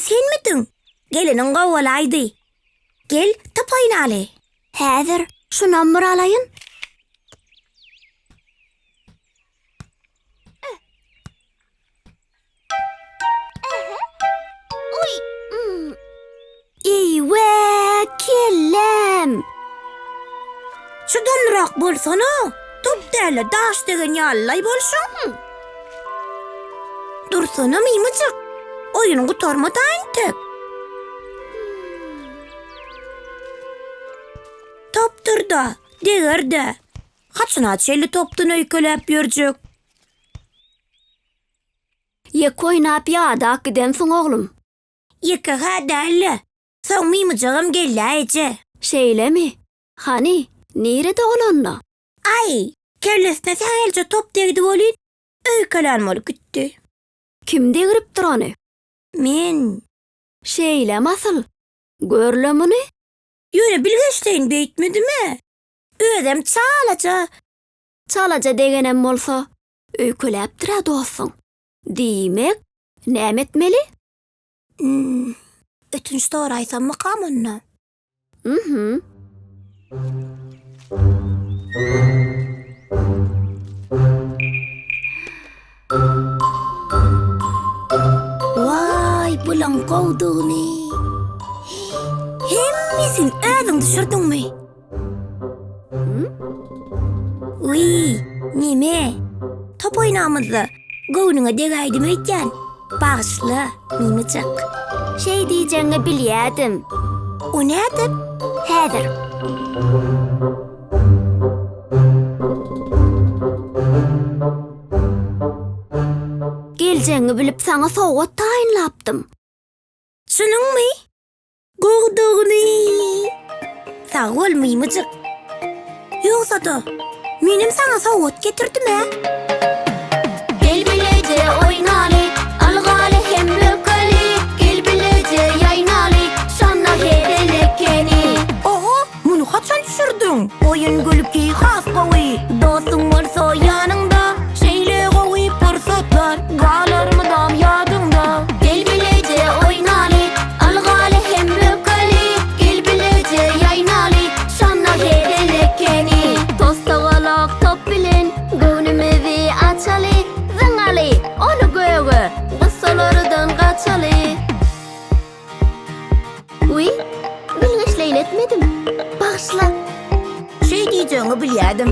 senmidiň? Geleniň gowalaýdy. Gel, top oýnaly. Häzir şunam bir alaýyn. Eýwä, kelläm! Çydamlyrak bolsana, top däl-de daş degen ýalylaý bolşuň. Dursana, mymyjyk, oýun gutarmad-a entek. Topdur-da, deger-dä. Haçana çenli topdan öýkeläp ýörjek? Ýeke oýnap ýadap gidensiň oglum. Ýeke-hä däl-de, soň mymyjagam geldi-ä eje. Şeýlemi? Hany, nirede ol onda? Aý, kellesine sähelçe top degdi welin, öýkelän bolup gitdi. Kim degripdir ony? Men. Şeýlemi asyl? Gör-le muny? Ýöne bilgeşleýin beýtmedim-ä. Özem çalaja. Çalaja degenem bolsa, öýkeläpdir-ä dostuň. Diýmek, näme etmeli? Hmm, ötünç soraýsammykam onda? Mhm. Waý, bulaň gowdugyny. Hemmesini özüň düşürdiňmi? Wiý, neme? Top oýnamyzda göwnüňe degäýdim öýdýän. Bagyşla, mymyjak. Şeý diýjegiňi bilýädim. O nädip? Häzir. Geljegiňi bilip saňa sowgat taýynlapdym. Çynyňmy? Gowdugyny! Sag bol, mymyjyk. Ýogsa-da, menem saňa sowgat getirdim-ä. Gel bileje oýnaly, Algaly hem bökeli, Gel bileje ýaýnaly, Şonda hezil ekeni. Oho, muny haçan düşürdiň? Oýun gülki has gowy, Dostuň bolsa ýanyňda, Şeýle gowy pursatlar Galar mydam ýadyňda. Gel bileje oýnaly, Algaly hem bökeli, Gel bileje ýaýnaly, Şonda hezil ekeni. Tos-togalak top bilen Göwnümizi açaly, Zyňaly ony göge, Gussalardan gaçaly. Wiý, bilgeşleýin etmedim. Bagyşla. Şeý diýjegiňi bilýädim.